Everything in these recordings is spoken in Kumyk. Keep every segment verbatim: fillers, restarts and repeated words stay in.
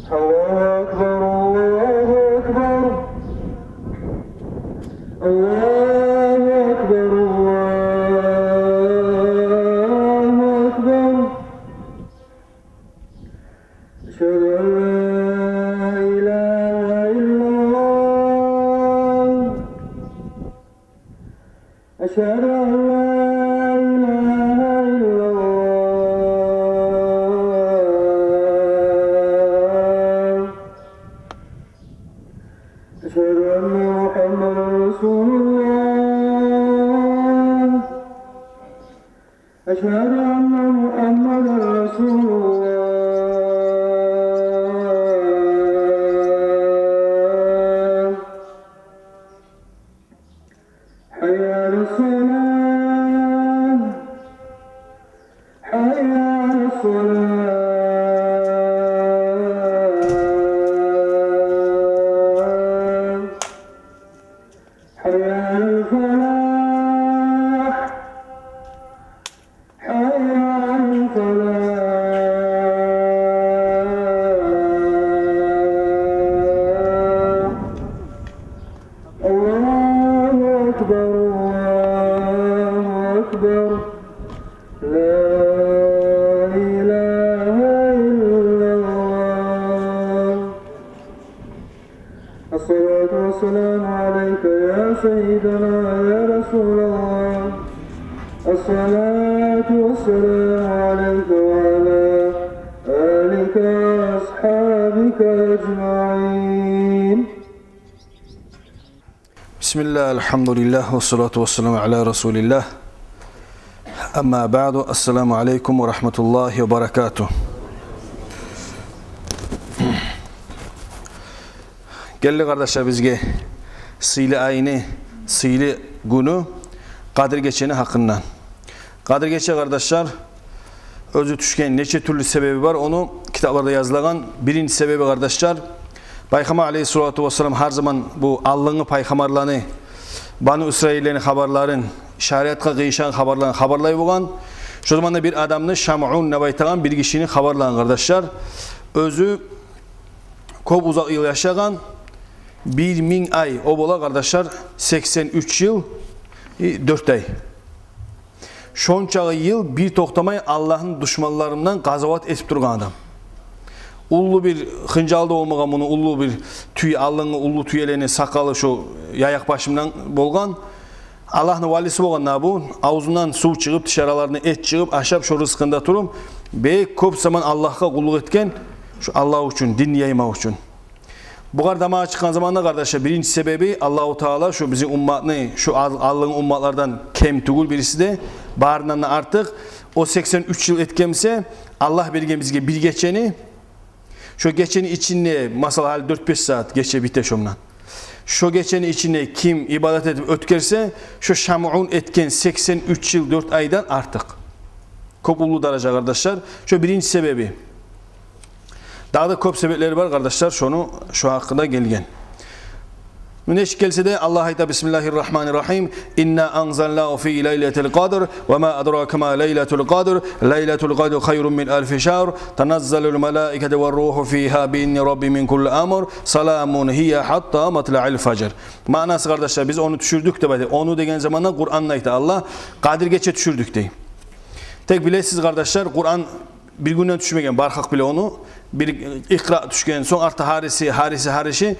الله أكبر، الله أكبر، الله أكبر، الله أكبر. أشهد أن لا إله إلا الله. أشهد أن لا إله إلا الله. أشهد أن محمدا رسول الله. أشهد أن محمدا رسول الله. حي على الصلاة. حي على الصلاة. حي على الفلاح. حي على الفلاح. الله أكبر، الله أكبر. لا إله إلا الله. الصلاة والسلام عليك يا سيدنا يا رسول الله. الصلاة والسلام عليك وعلى آلك وأصحابك أجمعين. بسم الله، الحمد لله، والصلاة والسلام على رسول الله. أما بعد، السلام عليكم ورحمة الله وبركاته. Гелди, къардашлар, бизге сыйлы айны, сыйлы гюню, Къадир гечени гьакъындан. Къадир гече, къардашлар, оьзю тюшген нече тюрлю себеби бар, ону китапларда язылагъан. Биринчи себеби, къардашлар, Пайхаммар алейгьиссалату вассалам гьар заман бу алдынгъы пайхаммарланы, Бану Исраиллени хабарларын, шариатгъа къыйышагъан хабарларын хабарлай болгъан. Шо заманда бир адамны, Шамъун деп айтагъан бир гишини хабарлагъан, къардашлар. Оьзю кёп узакъ йыл яшагъан, бир минг ай, о бола, къардашлар, сексен уьч йыл, и, дёрт ай. Шончакъы йыл бир токътамай Аллагьны душманларындан къазават этип тургъан адам. Уллу бир хынжалы да болмагъан муну, уллу бир тюй, алдынгъы уллу тюелени сакъалы шо яякъ башындан болгъан. Аллагьны валиси болгъан да бу, авзундан сув чыгъып, тишараларындан эт чыгъып, ашап, шо рызкъында туруп, бек кёп заман Аллагьгъа къуллукъ этген, шо Аллагь учун, дин яймакъ учун. Бугъар дамагъы чыкъгъан заманда, къардашлар, биринчи себеби, Аллагьу Таала шо бизин умматны, шо ал-, алдынгъы умматлардан кем тюгюл бириси де, барындан да артыкъ, о сексен уьч йыл этген буса, Аллагь берген бизге бир гечени, шо гечени ичинде, масала, гьали дёрт-беш сагьат гече бите шондан. Шо гечени ичинде ким ибадат этип оьтгерсе, шо Шамъун этген сексен уьч йыл дёрт айдан артыкъ. Кёп уллу даража, къардашлар. Шо биринчи себеби. Дагъы да кёп себеплери бар, къардашлар, шону, шо гьакъында гелген. Нечик гелсе де, Аллагь айта: بسم الله الرحمن الرحيم. إنا أنزلناه في ليلة القدر. وما أدراك ما ليلة القدر. ليلة القدر خير من ألف شهر. تنزل الملائكة والروح فيها بإذن ربهم من كل أمر. سلام هي حتى مطلع الفجر. Маънасы, къардашлар, биз ону тюшюрдюк деп айта. Ону деген заманда Къуранны айта Аллагь. Къадир гече тюшюрдюк дей. Тек билесиз, къардашлар, Къуран бир гюнден тюшмеген, бар халкъ биле ону. Бир икъра тюшген, сонг артда гьариси, гьариси, гьариси.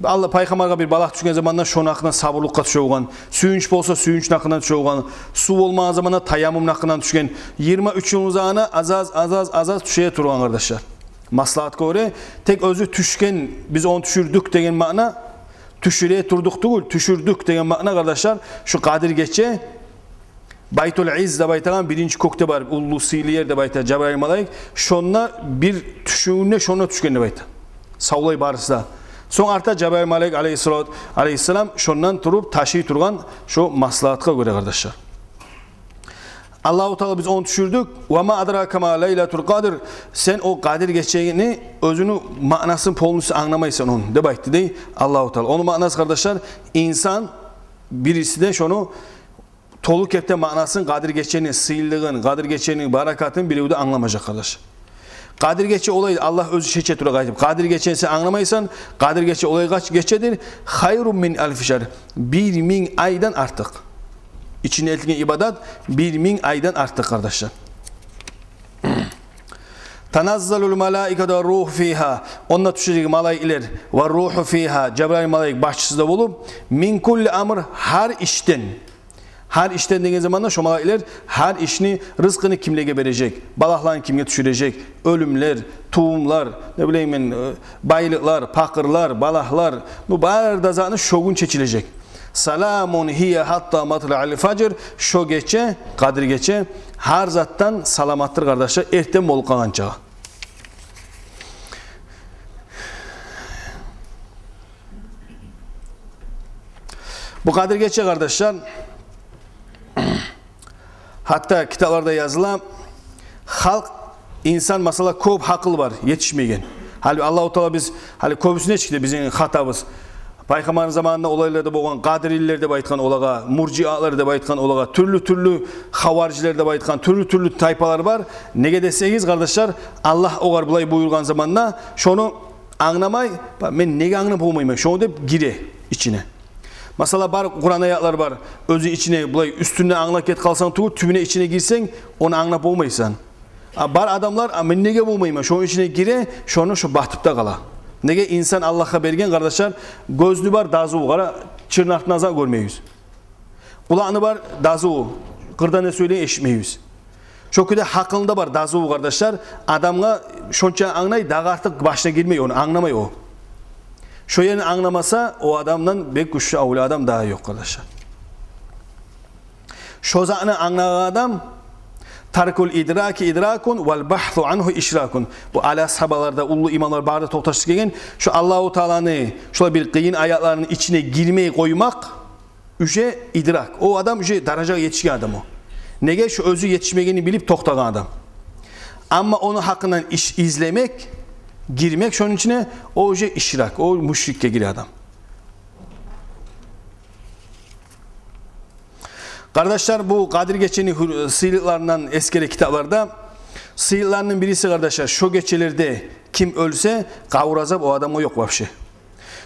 Аллагь, пайхаммаргъа бир балагь тюшген заманда шону гьакъындан сабурлукъгъа тюше болгъан. Сююнч болса, сююнчню гьакъындан тюше болгъан. Сув болмагъан заманда таяммумну гьакъындан тюшген. Йигирма уьч йылны узагъына аз-аз, аз-аз, аз-аз тюше тургъан, къардашлар. Маслагьатгъа гёре, тек оьзю тюшген, биз ону тюшюрдюк деген маъна, тюшюре турдукъ тюгюл, тюшюрдюк деген маъна, къардашлар, шо Къадир гече, Байтул Изз деп айтагъан биринчи кёкде бар, уллу сыйлы ер деп айта Жабрайыл малайик. Шонда бир тюшюнде шонда тюшген деп айта. Савлай барысы да. Сонг артда Жабрайыл малайик алейгьиссалат-, алейгьиссалам шондан туруп ташый тургъан шо маслагьатгъа гёре, къардашлар. Аллагьу Таала биз ону тюшюрдюк. وما أدراك ما ليلة القدر. Сен о Къадир гечени оьзюню маънасын полностью англамайсан ону деп айтды дей Аллагьу Таала. Ону маънасы, къардашлар, инсан бириси де шону толу кепде маънасын, Къадир гечени сыйлылыгъын, Къадир гечени баракатын бирев де англамажакъ, къардаш. Къадир гече олай, Аллагь оьзю шече тура къайтып. Къадир гечени сен англамайсан, Къадир гече олай къач гечедир, хайрун мин алфи шагьр. Бир минг айдан артыкъ. Ичинде этилген ибадат бир минг айдан артыкъ, къардашлар. Таназзалул малаикату ва руху фигьа. Онда тюшежек малайиклер, ва руху фигьа, Жабраил малайик башчысы да болуп, мин кулли амр, гьар ишден. Гьар ишден деген заманда шо малайиклер гьар ишни, рызкъыны кимлеге бережек, балагьланы кимге тюшюрежек, оьлюмлер, тувумлар, не билейим мен, э, байлыкълар, пакъырлар, балагьлар, бу бары да затны шо гюн чечилежек. Саламун гьия гьатта матлаил фажр, шо гече, Къадир гече, гьар затдан саламатдыр, къардашлар, эртен болуп къалгъанчагъа. Бу Къадир гече, къардашлар, гьатта китапларда языла, халкъ, инсан, масала, кёп гьакъылы бар, етишмеген. Гьали Аллагьу Таала биз, гьали кёбюсюне чыкъды бизин хатабыз. Пайхаммарны заманында олайлар да болгъан, къадирилер деп айтгъан олагъа, муржиалар деп айтгъан олагъа, тюрлю-тюрлю хаварижлер деп айтгъан, тюрлю-тюрлю тайпалар бар. Неге десегиз, къардашлар, Аллагь огъар булай буюргъан заманда, шону англамай, ба, мен неге англап болмайман шону деп гире ичине. Масала, бар Къуран аятлар бар, оьзю ичине, булай уьстюнден англап гетип къалсанг тюгюл, тюбюне, ичине гирсенг, ону англап болмайсан. А бар адамлар, а мен неге болмайман, шону ичине гире, шону шо батып да къала. Неге, инсан Аллагьгъа берген, къардашлар, гёзню бар, дазу, къара, чырнартын аза гёрмейбиз. Къулакъны бар, дазу, къырдан не сёйлейин эшитмейбиз. Шо кюйде гьакъылында бар, дазу, къардашлар, адамгъа шонча англай, дагъы артыкъ башына гирмей, ону англамай о. Шо ерин англамаса, о адамдан бек гючлю авлия адам дагъы ёкъ, къардашлар. Шо затны англагъан адам, таркул идраки идракун вал бахсу ангьу ишракун. Бу али асгьабалар да, уллу имамлар бары да токъташып гелген, шо Аллагьу Тааланы шолай бир къыйын аятларыны ичине гирмей къоймакъ, уже идрак. О адам уже даражагъа етишген адам о. Неге? Шо оьзю етишмегенин билип токътагъан адам. Амма ону гьакъындан иш излемек, гирмек шону ичине, о уже ишрак, о мушрикге гире адам. Къардашлар, бу Къадир гечени гьюр-, сыйлыкъларындан эсгере китапларда. Сыйлыкъларындан бириси, къардашлар, шо гечелерде ким оьлсе, къабур азап о адамгъа ёкъ вообще.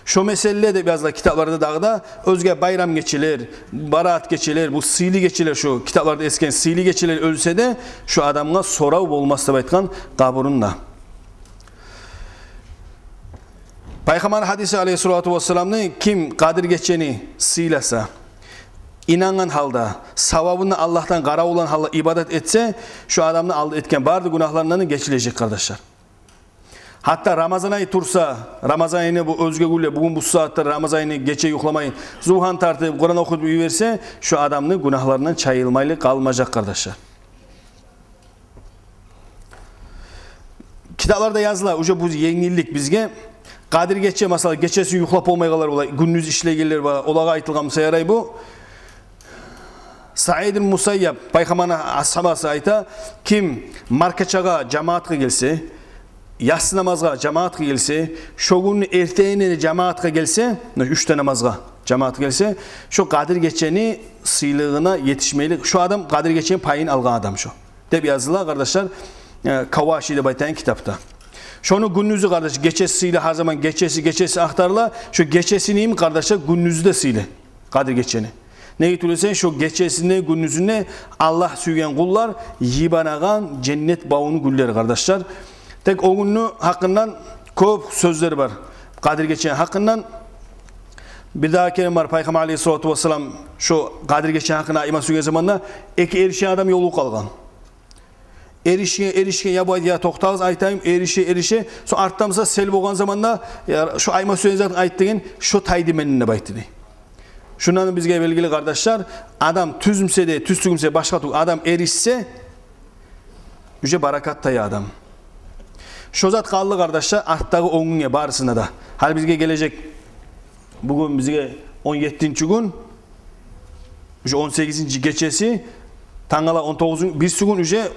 Шо меселе деп языла китапларда дагъы да, оьзге байрам гечелер, бараат гечелер, бу сыйлы гечелер, шо китапларда эсген сыйлы гечелер оьлсе де, шо адамгъа сорав болмас деп айтгъан къабурунда. Пайхаммар гьадиси алейгьиссалату вассаламны: ким Къадир гечени сыйласа, инангъан гьалда, савабын Аллагьдан къаравуллайгъан гьалда ибадат этсе, шо адамны алда этген бары да гюнагьларындан гечилежек, къардашлар. Гьатта Рамазан ай турса, Рамазан айны бу оьзге гюнлер, бугюн бу сагьатда Рамазан айны гече юхламай, зугьаны тартып, Къуран охутуп йиберсе, шо адамны гюнагьларындан чайылмайлы къалмажакъ, къардашлар. Китапларда языла, уже бу енгиллик бизге. Къадир гече, масала, гечесин юхлап болмай къалар, олай гюндюз ишлегенлер бар, олагъа айтылгъан буса ярай бу. Саид ибн Мусайяб, Пайхаммарны асгьабасы, айта: ким маркачагъа жамаатгъа гелсе, яссы намазгъа жамаатгъа гелсе, шо гюнню эртенине де жамаатгъа гелсе, муна уьч де намазгъа жамаатгъа гелсе, шо Къадир гечени сыйлыгъына етишмейлик, шо адам Къадир гечени пайын алгъан адам шо. Деп языла, къардашлар, э, Каваши деп айтагъан китапда. Шону гюндюзю, къардаш, гечеси сыйлы, гьар заман гечеси, гечеси ахтарыла. Шо гечесини йимик, къардашлар, гюндюзю де сыйлы Къадир гечени. Неге тюгюл эсе, шо гечесинде, гюндюзюнде Аллагь сюйген къуллар йыбанагъан женнет бавуну гюллери, къардашлар. Тек о гюнню гьакъындан кёп сёзлер бар. Къадир гечени гьакъындан. Бир дагъы керен бар, Пайхаммар алейгьиссалату вассалам шо Къадир гечени гьакъында айтма сюйген заманда, эки эришген адам ёлугъуп къалгъан. Эришген, эришген, я бу айт, я токътагъыз, айтайым, эрише, эрише. Сонг артда буса сел болгъан заманда, я, шо айтма сюйген затын айт деген, шо тайды менден деп айтды дей. Шундан бизге белгили, къардашлар, адам тюз буса да, тюз тюгюл буса да, башгъа тюгюл, адам эришсе, уже баракат тая адам. Шо зат къалды, къардашлар, артдагъы он гюнге барысына да. Гьали бизге гележек, бугюн бизге он еттинчи гюн, уже он сегизинчи гечеси, тангала он тогъуз гюн, бирисигюн уже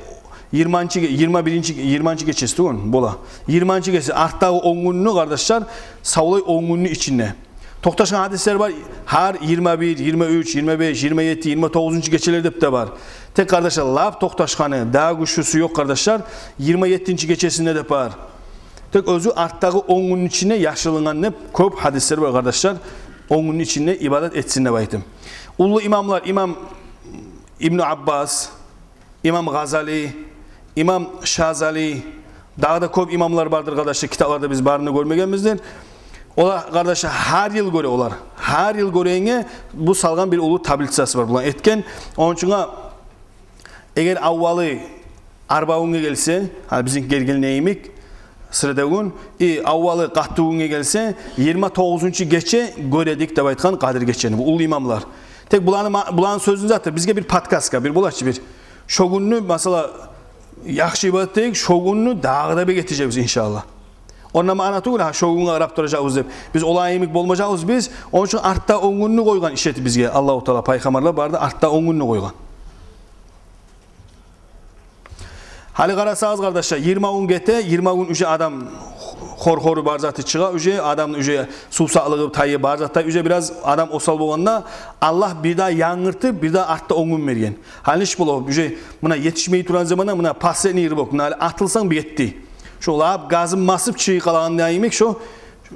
йигирманчы ге-, йигирма биринчи, йигирманчы гечеси тюгюл бола. Йигирманчы гечеси, артдагъы он гюнню, къардашлар, савлай он гюнню ичинде Токъташгъан гьадислер бар, гьар йигирма бир, йигирма уьч, йигирма беш, йигирма етти, йигирма тогъузунчу гечелер деп де бар. Тек, къардашлар, лап токъташгъаны, дагъы гючлюсю ёкъ, къардашлар, йигирма еттинчи гечесинде деп бар. Тек оьзю артдагъы он гюнню ичинде яшырылынгъан деп кёп гьадислер бар, къардашлар. Он гюнню ичинде ибадат этсин деп айтып. Уллу имамлар, имам Ибну Аббас, имам Гъазали, имам Шазали, дагъы да кёп имамлар бардыр, къардашлар, китапларда биз барын да гёрмегенбиздир. Олар, къардашлар, гьар йыл гёре олар. Гьар йыл гёрегенге бу салгъан бир уллу таблицасы бар, булан этген. Ону учун, эгер аввалы арбаунгъа гелсе, гьали бизин гелген йимик, среда гюн, и аввалы къаттыгюнге гелсе, йигирма тогъузунчу гече гёредик деп айтгъан Къадир гечени бу уллу имамлар. Тек буланы ма-, буланы сёзюн заты бизге бир подсказка, бир болачы бир. Шо гюнню, масала, яхшы ибадат этейик, шо гюнню дагъы да бек этежекбиз, иншааллагь. Онда маъна тюгюл, гьа, шо гюнге къарап туражакъбыз деп. Биз олай йимик болмажакъбыз биз. Ону учун артда он гюнню къойгъан иш этип бизге Аллагьу Таала, пайхаммарлар бары да артда он гюнню къойгъан. Гьали къарасагъыз, къардашлар, йигирма гюн гете, йигирма гюн уже адам хор-хору бар заты чыгъа, уже адамны уже сувсаплыгъы тайып, бар зат тайып, уже бираз адам осал болгъанда, Аллагь бир дагъы янгыртып, бир дагъы артда он гюн берген. Гьали иш бола, уже муна етишмей турагъан заманда, муна последний рывок, муна гьали атылсанг бир етти. Шо лап газын басып чыгъып къалагъанда йимик шо,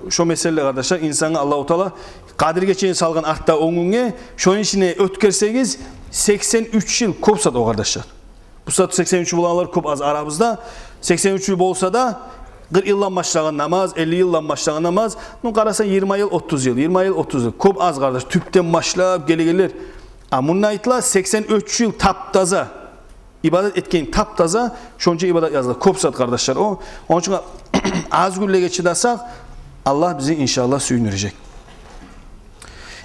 шо меселе, къардашлар, инсангъа Аллагьу Таала Къадир гечени салгъан артда он гюнге, шону ичинде оьтгерсегиз, сексен уьч йыл кёп зат о, къардашлар. Бу сагьат сексен уьч йыл болагъанлар кёп аз арабызда. Сексен уьч йыл болса да, къыркъ йылдан башлагъан намаз, элли йылдан башлагъан намаз, ну, къарасанг, йигирма йыл, отуз йыл, йигирма йыл, отуз йыл. Кёп аз, къардаш, тюпден башлап гелегенлер. А мунда айтыла, сексен уьч йыл тап-таза ибадат этген, тап-таза шонча ибадат языла. Кёп зат, къардашлар, о. Ону учун аз гюнлеге чыдасакъ, Аллагь бизин, иншааллагь, сююндюрежек.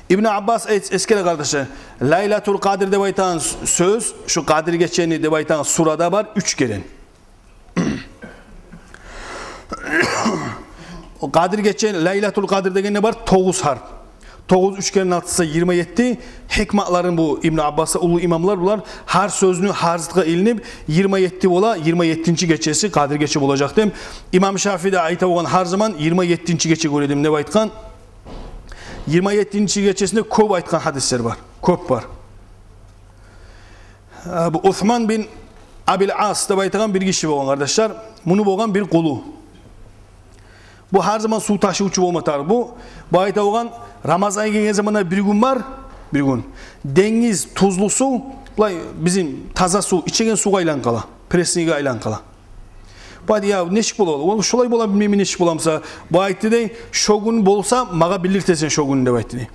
Ибну Аббас эс-, эсгере, къардашлар, Лайлатул Къадр деп айтагъан с-, сёз, шу Къадир гечени деп айтагъан сурада бар уьч керен. О Къадир гече, Лайлатул Къадр дегенде бар тогъуз гьарп. Тогъуз, уьч керен алтысы, йигирма етти. Гьикматларын бу Ибну Аббас, уллу имамлар булар, гьар сёзню гьар затгъа илинип, йигирма етти бола, йигирма еттинчи гечеси Къадир гече болажакъ деп. Имам Шафии де айта болгъан, гьар заман йигирма еттинчи гече гёредим деп айтгъан. Йигирма еттинчи гечесинде кёп айтгъан гьадислер бар. Кёп бар. Э, бу Усман бин Абил Ас деп айтагъан бир гиши болгъан, къардашлар. Муну болгъан бир къулу. Бу гьар заман сув ташывчу болма тарыкъ. Бу, бу айта болгъан, Рамазан ай гелген заманда бир гюн бар, бир гюн. Денгиз тузлу сув, булай бизин таза сув, ичеген сувгъа айланып къала, преснийге айланып къала. Бу айтды, я, нечик бола? Ол шолай бола, билмеймен, нечик бола буса. Бу айтды дей, шо гюн болса, магъа билдиртесен шо гюн деп айтды дей.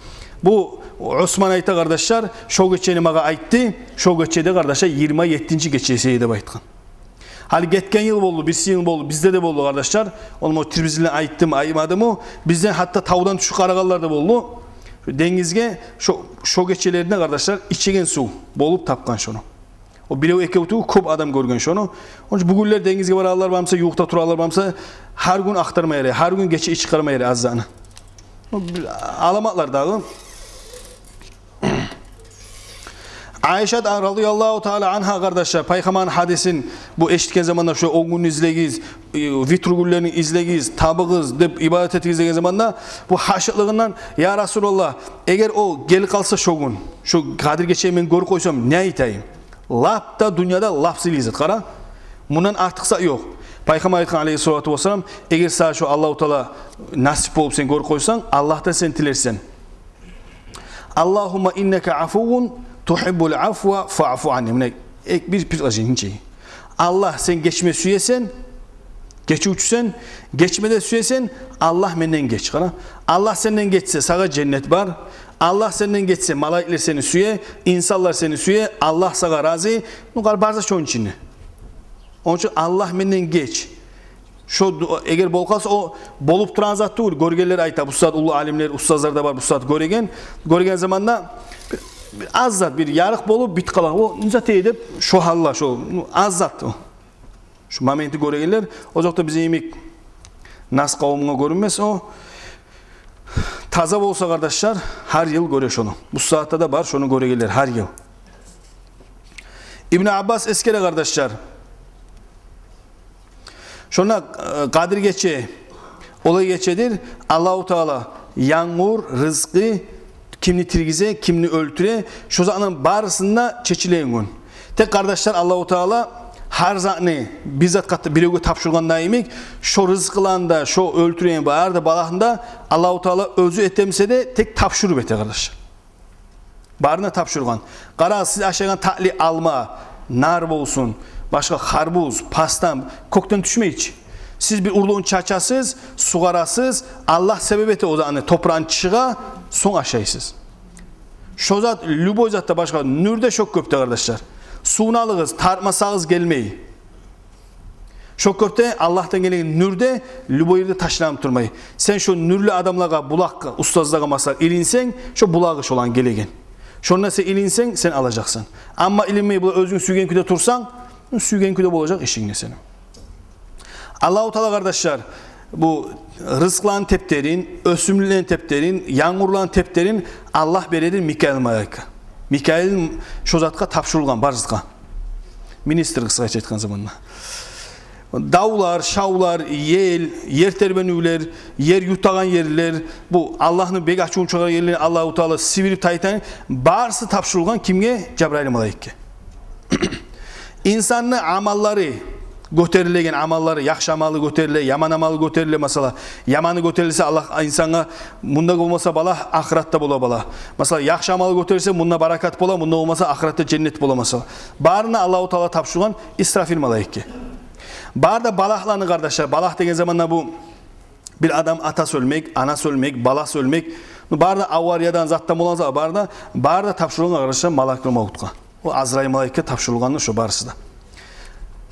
Бу Усман айта, къардашлар, шо гечени магъа айтды, шо гечеде, къардашлар, йигирма еттинчи гечеси деп айтгъан. Гьали гетген йыл болду, бирси йыл болду, бизде де болду, къардашлар. Ону о Тирмизини айтдымы, айтмадымы? Бизден гьатта тавдан тюшюп къарагъанлар да болду. Шо денгизге шо, шо гечелеринде, къардашлар, ичеген сув болуп тапгъан шону. О бирев-экев тюгюл, кёп адам гёрген шону. Ону учун бугюнлер денгизге барагъанлар бармыса, ювукъда турагъанлар бармыса, гьар гюн ахтарма ярай, гьар гюн гече ичип къарама ярай аз затны. О бир аламатлар дагъы. Айшат радияллагьу таала ангьа, къардашлар, пайхаммарны гьадисин бу эшитген заманда, шо он гюнню излегиз, э, витру гюнлерин излегиз, табыгъыз деп, ибадат этигиз деген заманда, бу гьашыкълыгъындан, я Расулаллагь, эгер о гелип къалса шо гюн, шо Къадир гечени мен гёрюп къойсам, не айтайым? Лап да дюньяда лап сыйлы зат, къара. Мундан артыкъ зат ёкъ. Пайхаммар айтгъан, алейгьиссалату вассалам, эгер сагъа шо Аллагьу Таала насип болуп сен гёрюп къойсанг, Аллагьдан сен тилерсен. Аллагьумма иннака афуввун тухиббул афва фаъфу анни. Муна, э, бир предложение чи. Аллагь, сен гечме сюесен, гечивчюсен, гечме де сюесен, Аллагь, менден геч. Къара, Аллагь сенден гечсе, сагъа женнет бар. Аллагь сенден гечсе, малайиклер сени сюе, инсанлар сени сюе, Аллагь сагъа рази. Ну, къара, бар зат шону ичинде. Ону учун, Аллагь, менден геч. Шо ду-, эгер болуп къалса, о болуп турагъан зат тюгюл. Гёргенлер айта, бу сагъат уллу алимлер, устазлар да бар, бу сагъат гёреген. Гёрген заманда бир, бир аз зат, бир ярыкъ болуп битип къала. О не зат эди деп, шо гьалда, шо, ну, аз зат о. Шо моменти гёрегенлер, о ёкъда бизин йимик нас къавумгъа гёрюнмес о. Таза болса, къардашлар, гьар йыл гёре шону. Бу сагьатда да бар шону гёрегенлер гьар йыл. Ибну Аббас эсгере, къардашлар. Шонда, э, Къадир гече, олай гечедир, Аллагьу Таала янгур, рызкъы, кимни тиргизе, кимни оьлтюре, шо затны барысын да чечилеген гюн. Тек, къардашлар, Аллагьу Таала гьар затны, бир затгъа, биревге тапшургъанда йимик, шо рызкъыланы да, шо оьлтюрегенни, бары да балагьны да Аллагьу Таала оьзю этемсе де, тек тапшуруп эте, къардашлар. Барына тапшургъан. Къара, сиз ашайгъан татли алма, нар болсун, башгъа харбуз, пастам, кёкден тюшмей чи. Сиз бир урлугъун чачасыз, сугъарасыз, Аллагь себеп эте о затны, топурагъын чыгъа, сонг ашайсыз. Шо зат, любой затда, башгъа нюрде шо кёпде, къардашлар. Сувну алыгъыз, тартмасагъыз гелмей. Шо кёпде Аллагьдан гелеген нюрде, любой ерде ташланып турмай. Сен шо нюрлю адамлагъа, булакъгъа, устазлагъа, масала, илинсенг, шо булагъы шоланы гелеген. Шонда сен илинсенг, сен алажакъсан. Амма илинмей, булай оьзюнг сюйген кюйде турсанг, сюйген кюйде болажакъ ишинг де сени. Аллагьу Таала, къардашлар, бу рызкъыланы тептерин, оьсюмлюклени тептерин, янгурланы тептерин Аллагь бередир Микаил малайикге. Микаил шо затгъа тапшурулгъан, бар затгъа. Министр, къысгъача айтгъан заманда. Давлар, шавлар, ел, ер тербенивлер, ер ютагъан ерлер, бу Аллагьны бек ачувун чыгъарагъан ерлер, Аллагьу Таала сибирип тайдырагъан, барысы тапшурулгъан кимге? Жабрайыл малайикге. Инсанны амаллары гётерилеген, амаллары, яхшы амалы гётериле, яман амалы гётериле, масала. Яманы гётерилсе, Аллагь инсангъа мунда болмаса балагь, ахыратда бола балагь. Масала, яхшы амалы гётерилсе, мунда баракат бола, мунда болмаса, ахыратда женнет бола, масала. Барына Аллагьу Таала тапшургъан Исрафил малайикге. Бары да балагьланы, къардашлар, балагь деген заманда бу бир адам атасы оьлмек, анасы оьлмек, баласы оьлмек, ну, бары да авариядан, затдан болгъан зат, бары да, бары да тапшурулгъан, къардашлар, малакул мавтгъа. О Азрайыл малайикге тапшурулгъанды шо барысы да.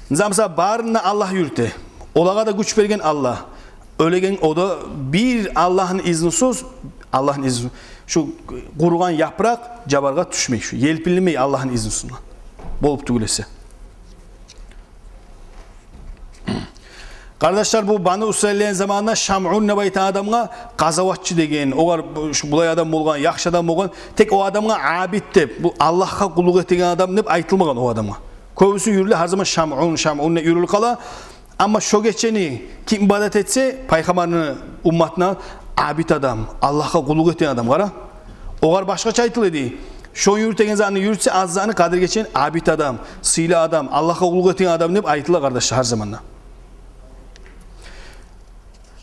Низамса барына Аллагь юрюте. Олагъа да гюч берген Аллагь. Оьлеген о да бир Аллагьны изнусуз, Аллагьны изну, шу къуругъан япыракъ жабаргъа тюшмей, шу елпинлемей Аллагьны изнусунда. Болуп тюгюл эсе. Къардашлар, бу Бану Исраиллени заманында Шамун деп айтагъан адамгъа къазаватчы деген, огъар бу, шу булай адам болгъан, яхшы адам болгъан, тек о адамгъа абид деп, бу Аллагьгъа къуллукъ этеген адам деп айтылмагъан о адамгъа. Кёбюсю юрюле гьар заман Шамун, Шамун деп юрюлюп къала. Амма шо гечени ким ибадат этсе, Пайхаммарны умматына абид адам, Аллагьгъа къуллукъ этеген адам, къара. Огъар башгъача айтыла эди. Шо юрютеген затны юрютсе, аз затны, Къадир гечени абид адам, сыйлы адам, Аллагьгъа къуллукъ этеген адам деп айтыла, къардашлар, гьар заманда.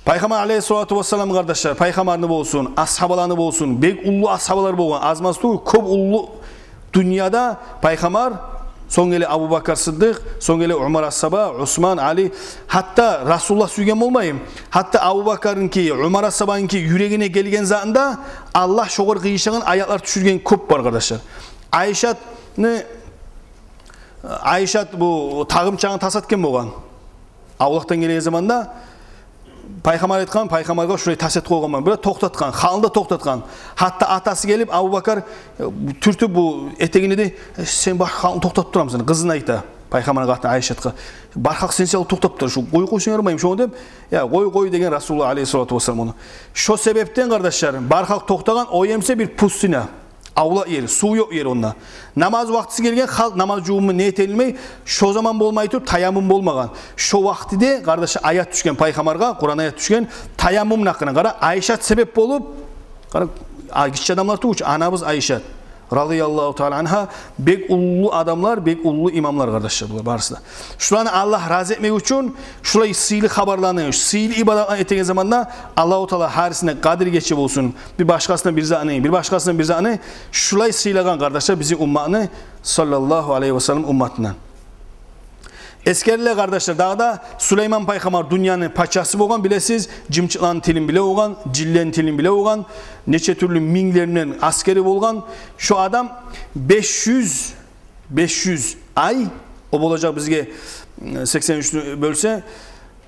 Пайхаммар алейгьиссалату вассалам, къардашлар, Пайхаммарны болсун, асгьабаланы болсун, бек уллу асгьабалар болгъан, аз-маз тюгюл, кёп уллу дюньяда Пайхаммар, сонг геле Абубакар Сыддыкъ, сонг геле Умар асгьаба, Усман, Али, гьатта Расулуллагь сюйген болмаймы? Гьатта Абубакарныки, Умар асгьабаныки юрегине гелген затында Аллагь шогъар къыйышагъан аятлар тюшюрген кёп бар, къардашлар. Айшатны, Айшат бу тагъымчагъын тас этген болгъан. Авлакъдан гелеген заманда Пайхаммар айтгъан, Пайхаммаргъа шулай тас этип къойгъанман. Бирев токътатгъан, халкъны да токътатгъан. Гьатта атасы гелип, Абубакар, э, тюртюп бу этегине де, э, сен бар халкъны токътатып турамысан, къызын айта. Пайхаммарны къатыны Айшатгъа. Бар халкъ сен саялы токътап тура, шу къой, къойсанг ярамаймы шону деп. Я, къой, къой деген Расулуллагь алейгьиссалату вассалам ону. Шо себепден, къардашларым, бар халкъ токътагъан, о ерсе бир пустыня. Авлакъ ер, сув ёкъ ер онда. Намаз вакътиси гелген, халкъ намаз жувунма ният этмей, шо заман болмай туруп, таяммум болмагъан. Шо вакътиде, къардаш, аят тюшген Пайхаммаргъа, Къуран аят тюшген, таяммумну гьакъына. Къара, Айшат себеп болуп, къара, а, гиччи адамлар тюгюл чю, анабыз Айшат, радияллагьу таала ангьа, бек уллу адамлар, бек уллу имамлар, къардашлар, булар барысы да. Шуланы Аллагь рази этмек учун, шулай сыйлы хабарланы, сыйлы ибадатланы этеген заманда Аллагьу Таала гьарисине Къадир гече болсун, бир башгъасына бир затны, бир башгъасына бир затны, шулай сыйлагъан, къардашлар, бизин умматны, саллаллагьу алайгьи ва саллам умматындан. Эсгериле, къардашлар, дагъы да Сулейман пайхаммар дюньяны пачасы болгъан, билесиз, жымчыкъланы тилин биле болгъан, жинлени тилин биле болгъан, нече тюрлю минглеринден асгери болгъан. Шо адам беш юз, беш юз ай, о болажакъ бизге, м, сексен уьчню бёлсе,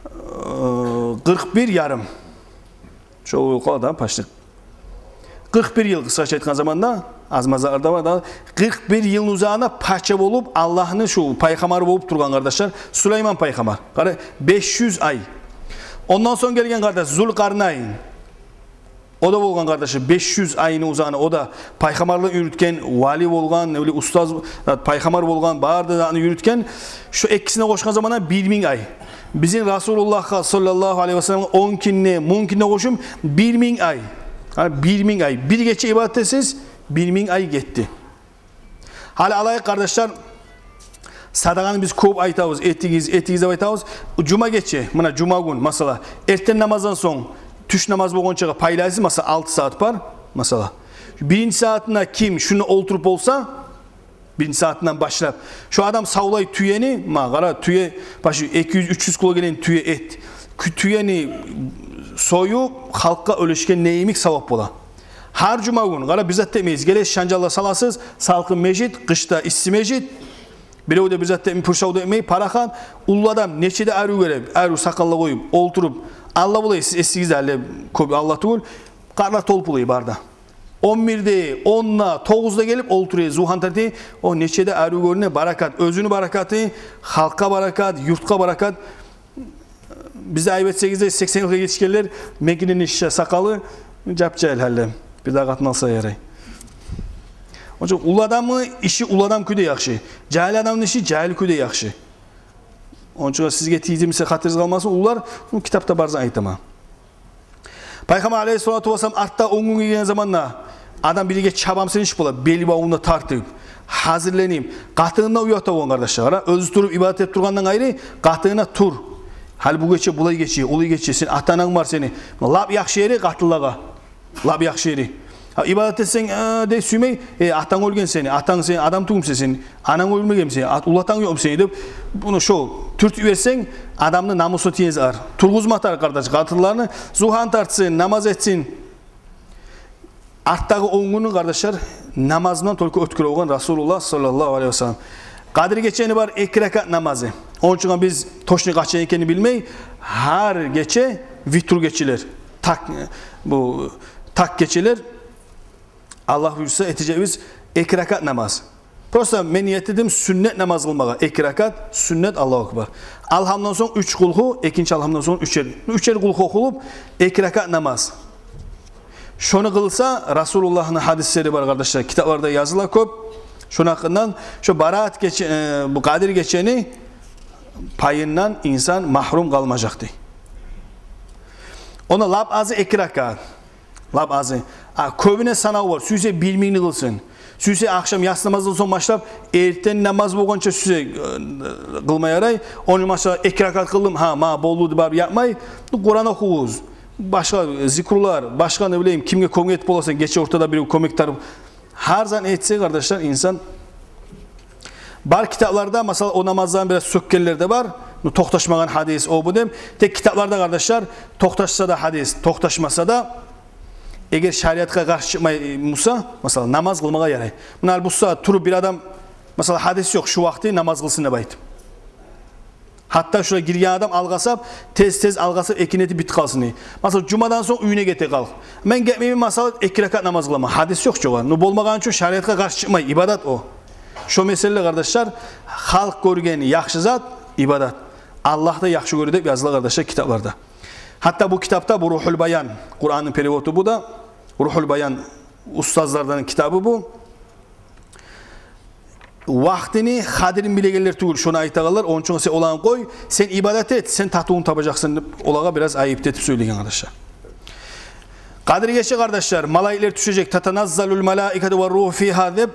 э, къыркъ бир ярым. Шо къадар почти. Къыркъ бир йыл, къысгъача айтгъан заманда, аз-маз затлар да бар да, къыркъ бир йылны узагъына пача болуп, Аллагьны шу пайхаммары болуп тургъан, къардашлар, Сулейман пайхаммар. Къара, беш юз ай. Ондан сонг гелген, къардаш, Зулкъарнайн. О да болгъан, къардашлар, беш юз айны узагъына, о да пайхаммарлыкъ юрютген, вали болгъан, не билейим, устаз, пайхаммар болгъан, бары да затны юрютген. Шу экисине къошгъан заманда бир минг ай. Бизин Расулуллагьгъа, саллаллагьу алайгьи ва салламгъа он кюнню, муну кюнню къошуп, бир минг ай. Гьали бир минг ай, бир гече ибадат этсегиз, бир минг ай гетди. Гьали алайыкъ, къардашлар, садагъаны биз кёп айтабыз, этигиз, этигиз деп айтабыз. Жума гече, муна жума гюн, масала, эртен намаздан сонг тюш намаз болгъанчагъа пайлайсыз, масала, алты сагьат бар, масала. Биринчи сагьатында ким шунда олтуруп болса, биринчи сагьатындан башлап, шо адам савлай тюени, ма, къара, тюе, башы эки юз, уьч юз кило гелеген тюе эт. Кю-, тюени союп, халкъгъа уьлешген не йимик савап бола. Гьар жума гюн, къара, бир зат да этмейсиз. Гелесиз, шанжалда саласыз, салкъын межит, къышда исси межит. Бирев де бир зат да этмей, пуршав да этмей, парахат, уллу адам нече де арив гёре, арив сакъалла къоюп, олтуруп, алла болай, сиз эсигизде гьали кёп алла тюгюл, къартлар толуп болай бары да. Он бирде, онда, тогъузда гелип олтура, зугьан тарта, о нече де арив гёрюне, баракат, оьзюню баракаты, халкъгъа баракат, юртгъа баракат. Бизде, айып этсегиз де, сексен йылгъа етишгенлер, Мекинени шиша сакъалы жап-жагьил гьали. Бир дагъы къатын алса ярай. Онча уллу адамны иши уллу адам кюйде яхшы. Жагьил адамны иши жагьил кюйде яхшы. Онча сизге тийдирмесе, хатиригиз къалмасын, уллулар, ну, китапда барзан айтама. Пайхаммар алейгьиссалату вассалам артда он гюн гелген заманда адам бирге чабамсан иш бола, бел бавуна тартып, гьазирленип, къатынына уята болгъан, къардашлар. Къара, оьзю туруп ибадат этип тургъандан къайры, къатынына: «Тур. Гьали бу гече булай гече, олай гече, сен ата-ананг бар сени». Лап яхшы ери къатынлагъа. Лап яхшы ери. Гьа, ибадат этсенг, э, дей сюймей, э, атанг оьлген сени, атанг сени, адам тюгюлмюсен сен, ананг оьлмегенми сени, ат-, уллатанг ёкъму сени деп, муну шо тюртюп йиберсенг, адамны намусу тиеген зат. Тургъузма тарыкъ, къардаш, къатынланы, зугьан тартсын, намаз этсин. Артдагъы он гюнню, къардашлар, намазындан только оьтгере болгъан Расулуллагь саллаллагьу алейгьи васаллам. Къадир гечени бар эки ракат намазы. Ончугъа биз точно къачан экенин билмей, гьар гече витру гечелер, так, бу так гечелер, Аллагь буюрса, этежекбиз эки ракат намаз. Просто мен ният этдим сюннет намаз къылмагъа, эки ракат сюннет, Аллагьу акбар. Алгьамдан сонг уьч къулгьу, экинчи алгьамдан сонг уьчер, уьчер къулгьу охулуп, эки ракат намаз. Шону къылса, Расулуллагьны гьадислери бар, къардашлар, китапларда языла кёп. Шону гьакъындан, шо Бараат гече, э, бу Къадир гечени пайындан инсан магьрюм къалмажакъ дей. Ону лап азы эки ракат. Лап азы. А кёбюне санав бар. Сюйсе бир мингни къылсын. Сюйсе ахшам яссы намаздан сонг башлап, эртен намаз болгъанча сюйсе, э, къылма ярай. Ону, масала, эки ракат къылдым, гьа, ма, болду деп барып ятмай. Къуран охугъуз. Башгъа зикрулар, башгъа, не билейим, кимге кёмек этип боласан, гече ортада бирев кёмек тарып. Гьар зат этсе, къардашлар, инсан бар китапларда, масала, о намаздан бираз сёкгенлер де бар. Ну, токъташмагъан гьадис о бу деп. Тек китапларда, къардашлар, токъташса да гьадис, токъташмаса да, эгер шариатгъа къаршы чыкъмай буса, масала, намаз къылмагъа ярай. Муна гьали бу сагьат туруп бир адам, масала, гьадис ёкъ, шу вакъти намаз къылсын деп айтып. Гьатта шулай гирген адам алгъасап, тез-тез алгъасап, экинни этип битип къалсын дей. Масала, жумадан сонг уьюне гете къал. Мен гетмеймен, масала, эки ракат намаз къыламан. Гьадис ёкъ чогъа. Ну, болмагъан учун шариатгъа къаршы чыкъмай, ибадат о. Шо меселе, къардашлар, халкъ гёрген яхшы зат ибадат. Аллагь да яхшы гёре деп языла, къардашлар, китапларда. Гьатта бу китапда, бу Рухул Баян, Къуранны переводу бу да, Рухул Баян устазлардан китабы бу. Вакътини къадирин билегенлер тюгюл шону айтагъанлар, ончун сен оланы къой, сен ибадат эт, сен татывун табажакъсан деп, олагъа бираз айып этип сёйлеген, къардашлар. Къадир гече, къардашлар, малайиклер тюшежек, «Татаназзалул малаикату ва руху фигьа» деп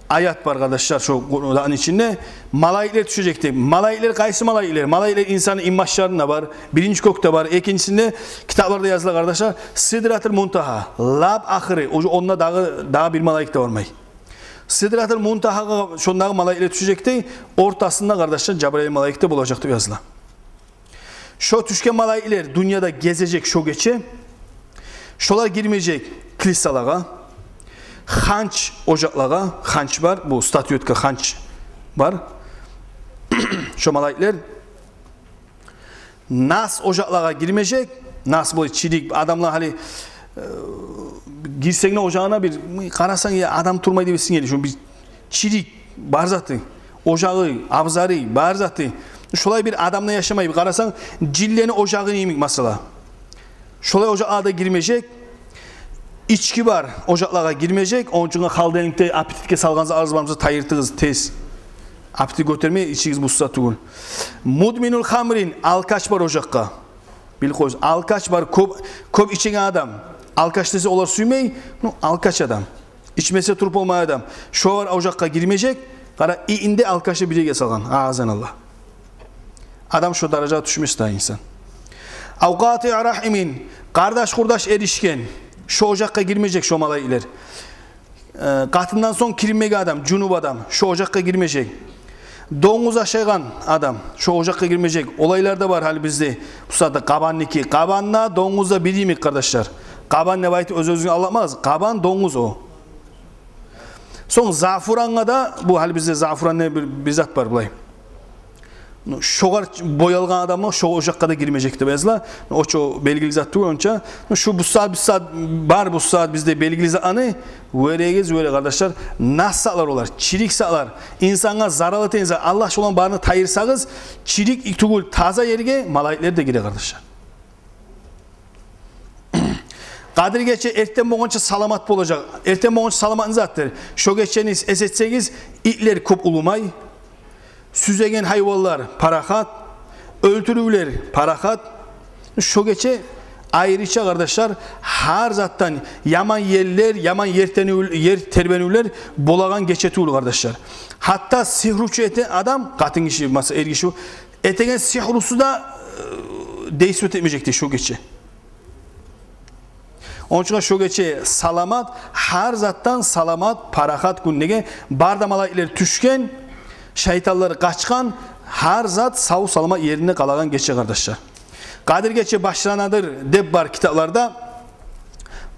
аят бар, къардашлар, шо Къуранны ичинде. Малайиклер тюшежек деп. Малайиклер къайсы малайиклер? Малайиклер инсанны инбашларында бар, биринчи кёкде бар, экинчисинде, китапларда языла, къардашлар, Сидратул Мунтагьа, лап ахыры, уже онда дагъы, дагъы бир малайик де бармай. Сидратул Мунтагьагъа шондагъы малайиклер тюшежек дей, ортасында, къардашлар, Жабрайыл малайик де болажакъ деп языла. Шо тюшген малайиклер дюньяда гезежек шо гече. Шолар гирмежек клисалагъа, ханч ожакълагъа, ханч бар, бу статуэтка ханч бар. Шо малайиклер нас ожакълагъа гирмежек. Нас, бу чирик, адамлар гьали, э, гирсенг де ожагъына, бир къарасанг, я, адам турмай деп эсинге геле. Шо бир чирик, бар заты, ожагъы, абзары, бар заты. Шолай бир адамда яшамай, бир къарасанг, жинлени ожагъы йимик, масала. Шолай ожакълагъа гирмежек. Ички бар ожакълагъа гирмежек. Ончун холодильникде, аппетитке салгъан затларыгъыз бармуса, тайдыртыгъыз тез. Аппетит гётермей, ичигиз, бусса тюгюл. Мудминул хамрин, алкаш бар ожакъгъа. Билип къоюгъуз, алкаш бар, кёп, кёп ичеген адам. Алкаш десе, олар сюймей, ну, алкаш адам. Ичмесе, туруп болмай адам. Шолар ожакъгъа гирмежек. Къара, инде алкашны бирге салгъан. Агъазан Аллагь. Адам шо даражагъа тюшмес дагъы инсан. Ав къатиъ рахимин, къардаш-къурдаш эришген. Шо ожакъгъа гирмежек шо малайиклер. Э, къатындан сонг киринмеген адам, жунуп адам, шо ожакъгъа гирмежек. Донгуз ашайгъан адам шо ожакъгъа гирмежек. Олайлар да бар гьали бизде. Бу сагьатда къабанныки, къабан да, донгуз да бир йимик, къардашлар. Къабан деп айтып оьз-оьзюне алдатмагъыз. Къабан, донгуз о. Сонг зафурангъа да, бу гьали бизде зафуран не бир, бир зат бар булай. Ну, шогъар боялгъан адамлар шо ожакъгъа да гирмежек деп языла. Ну, о чу белгили зат тюгюл онча. Ну, шу бу сагьат, бу сагьат бар, бу сагьат бизде белгили зат аны. Вёрегиз, вёре, къардашлар, нас затлар олар, чирик затлар. Инсангъа зарал этеген зат. Аллагь шоланы барын тайдырсагъыз, чирик тюгюл, таза ерге малайиклер де гире, къардашлар. Къадир гече эртен болгъанча саламат болажакъ. Эртен болгъанча саламат не затдыр? Шо гечени эс этсегиз, итлер кёп улумай, сюзеген гьайванлар парахат, оьлтюрювлер парахат. Шо гече айрыча, къардашлар, гьар затдан яман еллер, яман ер тенив-, ер тербенивлер болагъан гече тюгюл, къардашлар. Гьатта сигьручу этеген адам, къатын гиши, масала, эр гиши, этеген сигьрусу да, э, действовать этмежек дей шо гече. Ону учун шо гече саламат, гьар затдан саламат, парахат гюн. Неге? Бары да малайиклер тюшген, шайтанлар къачгъан, гьар зат сав-саламат еринде къалагъан гече, къардашлар. Къадир гече башланадыр деп бар китапларда.